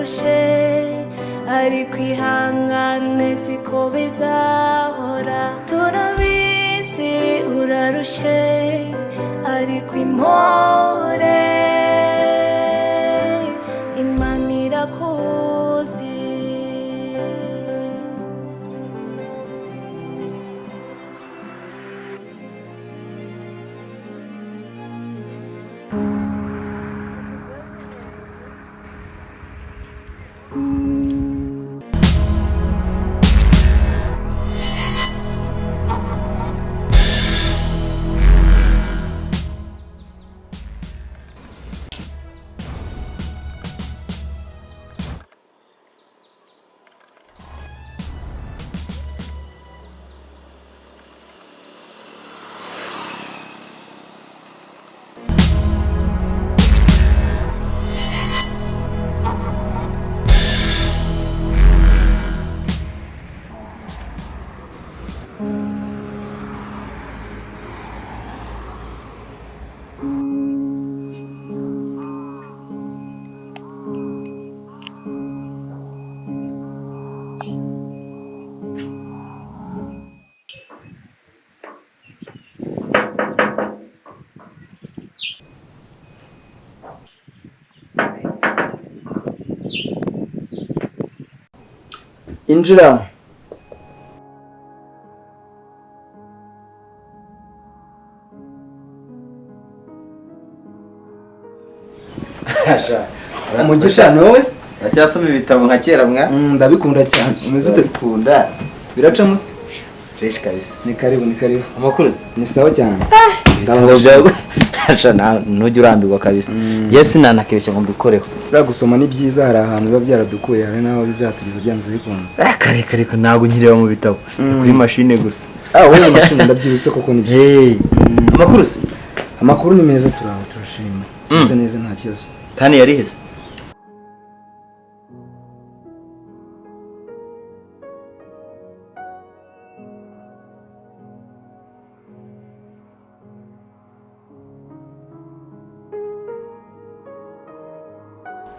Urarushe, ariko ihangane, siko bizahora. Turabizi urarushe, ariko impore, Imana irakuzi. Injira. Umugisha, ni wowe se? Uracyasoma ibitabo nka kera, mwa? Ndabikunda cyane. Umeze ute se? Ndabikunda. Biracamo se? Fresh kabisa. Ni karibu, ni karibu. Amakuru se? Ni sawa cyane. Ibitabo byawe, sha, ntujya urambirwa kabisa. Yes, nanakibeshya ngo mbikoreho. Buriya gusoma ni byiza, hari ahantu biba byaradukuye, hari n'aho bizatugeza byanze bikunze. Ah, kare kare ko ntabwo nkireba mu bitabo. Ni kuri mashine gusa. Ah, wowe mashini, ndabyibutse koko, ni byo. Hey. Amakuru se? Amakuru ni meza, turaho, turashima. Tumeze neza, nta kibazo. Tani yariheze.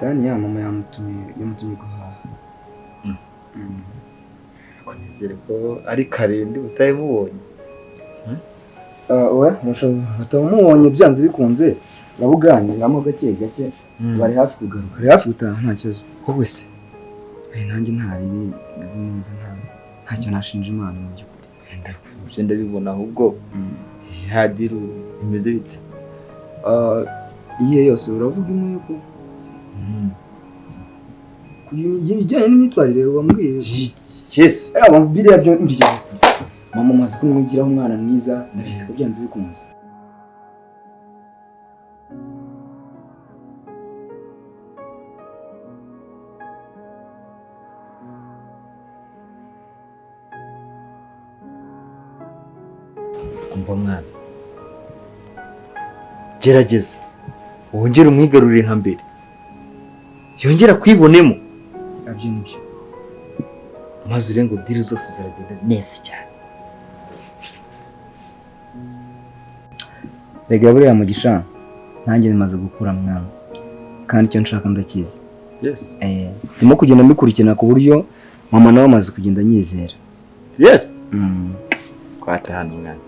Tani ya mama yamutumye guhaha. Ko nizere ko ari kare ndi utayimubonye. Ah, we utamubonye byanze bikunze babuganiramo gake gake, bari hafi kugaruka, bari hafi gutaha, nta kibazo. Wowe se? Eh, nanjye ntari meze neza, ntacyo nashinja Imana mu by'ukuri. Ibyo ndabibona, ahubwo hadiru imeze bite? Ah, iyihe yose uravuga? Imwe yo ku bijyanye n'imyitwarire wambwiye? Yes. Eh, biriya byo mbigeze kure. Mama amaze kumwigiraho, umwana mwiza, ndabizi ko byanze bikunze. Umva mwana, gerageza wongere umwigarurire nka mbere, yongera kwibonemo. Ibyo ni byo. Maze urebe ngo deal zose ziragenda neza cyane. Rega buriya Mugisha, nanjye maze gukura mwana, kandi icyo nshaka ndakizi. Eh, ndimo kugenda mbikurikirana ku buryo mama nawe amaze kugenda anyizera. Kwata hano mwana,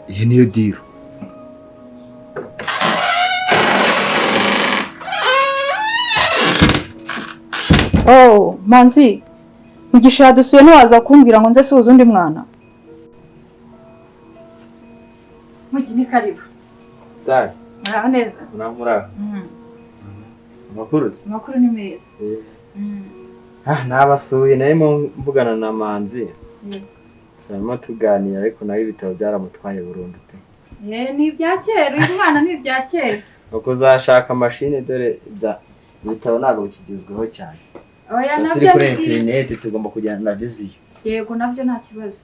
iyo niyo deal. Oh, Manzi, Mugisha yadusuye, ntiwaza kumbwira ngo nze suhuza undi mwana? Mugi, ni karibu. Star. Muraho neza? Muraho. Amakuru se? Amakuru ni meza. Ah, nabasuye, narimo mvugana na Manzi. Turimo tuganira, ariko nawe ibitabo byaramutwaye burundu pe. Eh, ni ibya kera, uyu mwana ni ibya kera. Nuko uzashaka mashine, dore ibya ibitabo ntabwo bikigezweho cyane. Oya, Tuba nabyo turi kuri ni byiza. interineti, tugomba kujyana na vision. Yego, nabyo nta kibazo.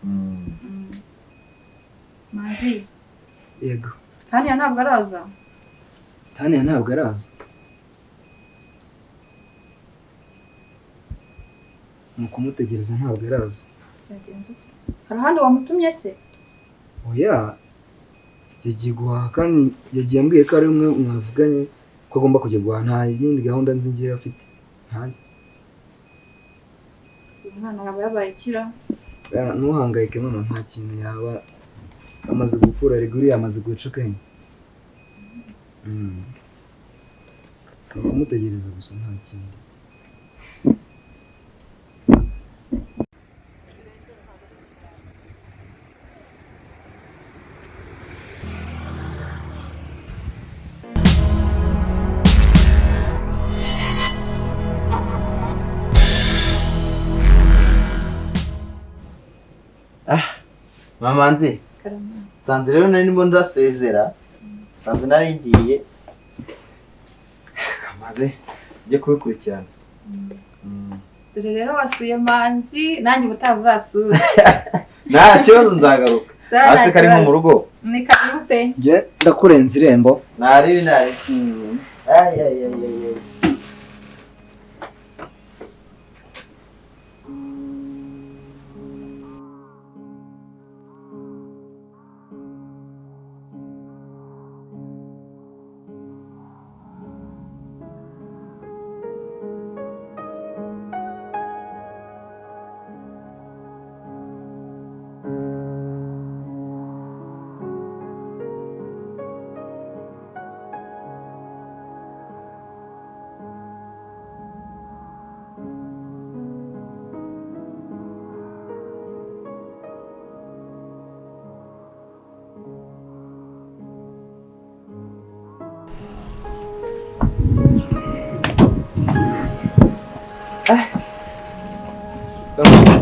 Manzi, Yego. Tania ntabwo araza? Tania ntabwo araza. Ni ukumutegereza, ntabwo araza. Byagenze ute? Hari ahandi wamutumye se? Oya, yagiye guhaha, kandi yagiye ambwiye ko ari umwe mwavuganye ko agomba kujya guhaha. Nta yindi gahunda nzi ngewe afite, nta Ntayo. Uyu mwana yaba yabaye ikira? Ntuhangayike mama, nta kintu yaba amaze gukura, riguri yamaze guca akenge. Kumutegereza gusa nta kindi. Mama nzi sanze rero nari ndimo ndasezera, sanze nari ngiye kamaze njye kubikurikirana. Dore rero wasuye Manzi, nanjye ubutaha uzasura. Nta kibazo nzagaruka. Hasi kari nko mu rugo. Ni karibu pe. Njye ndakurenza irembo. Nari binari. Ay ay ay ay.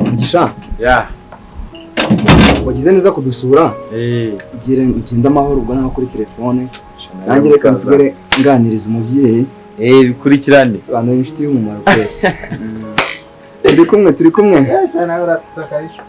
Mugisha. Yeah. Wagize neza kudusura. Ugenda amahoro ubwo naho kuri telefone. Nanjye reka nsigare nganiriza umubyeyi. Bikurikirane. Abantu inshuti y'umumaro pe. Turi kumwe, turi kumwe. Nawe urasita kabisa.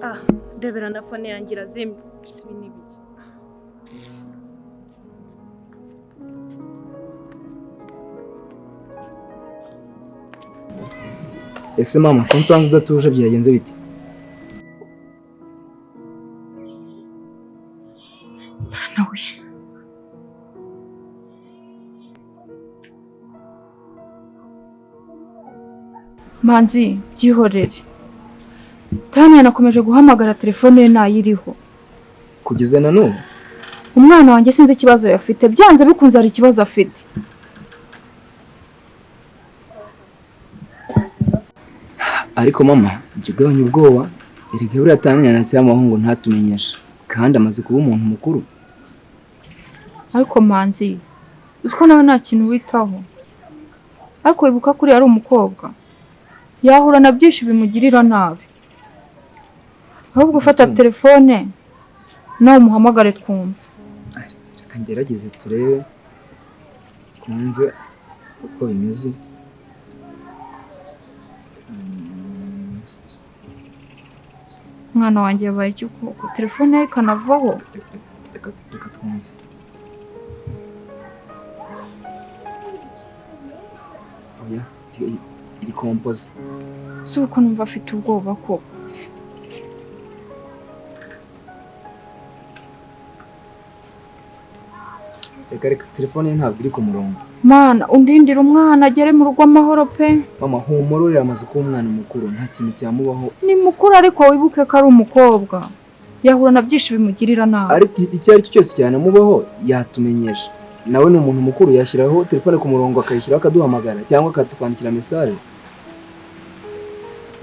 Ah, ndebera na phone yanjye irazimye. Sibi nibiki. Ese mama, ko nsanze udatuje byagenze bite? Nawe. Manzi, byihorere. Tanya nakomeje guhamagara telefone ye ntayiriho. Kugeza na n'ubu? Umwana wanjye sinzi ikibazo yafite, byanze bikunze hari ikibazo afite. Ariko mama, jya ugabanya ubwoba, erega buriya Tanya na cyamahungu ntatumenyesha, kandi amaze kuba umuntu mukuru. Ariko Manzi, uziko nawe nta kintu witaho. Ariko wibuka kuri ari umukobwa. Yahura na byinshi bimugirira nabi. Ahubwo ufata telefone nawe umuhamagare twumve. Reka ngerageze turebe twumve uko bimeze. Umwana wanjye yabaye igikoko, telefone ye ikanavaho. Reka twumve. Arikompoza. Si uko numva afite ubwoba koko. Reka reka, telefone ye ntabwo iri ku murongo. Mana, undindira umwana agere mu rugo amahoro pe. Mama, humura, uriya amaze kuba umwana mukuru, nta kintu cyamubaho. Ni mukuru ariko wibuke ko ari umukobwa. Yahura na byinshi bimugirira nabi. Ariko icyo ari cyo cyose cyanamubaho yatumenyesha. Nawe ni umuntu mukuru, yashyiraho telefone ku murongo akayishyiraho akaduhamagara cyangwa akatwandikira message.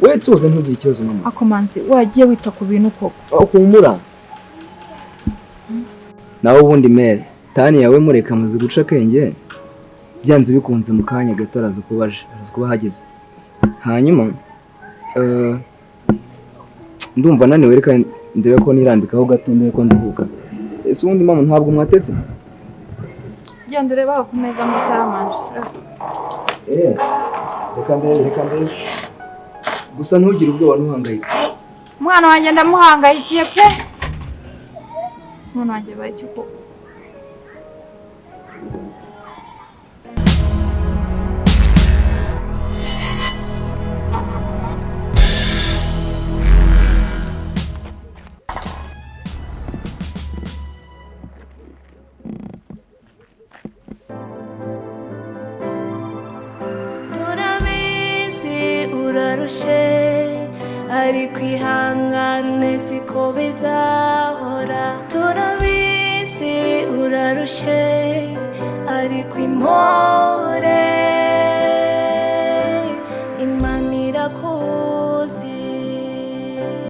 We tuze, ntugire ikibazo mama. Ako Manzi, wagiye wita ku bintu koko. Humura. Nawe ubundi mere tani yawe mureka amaze guca akenge, byanze bikunze mu kanya gato araza kuba aje, araza kuba ahageze. Hanyuma ndumva naniwe, reka ndebe ko nirambikaho gato, ndebe ko nduhuka. Ese ubundi mama ntabwo mwatetse? Genda urebe aho ku meza muri saramanje. Reka ndebe, reka ndebe. Gusa ntugire ubwoba, ntuhangayike. Umwana wanjye ndamuhangayikiye pe. Umwana wanjye baye iki koko? Turabizi urarushe, ariko ihangane siko bizahora. Turabizi urarushe, ariko impore.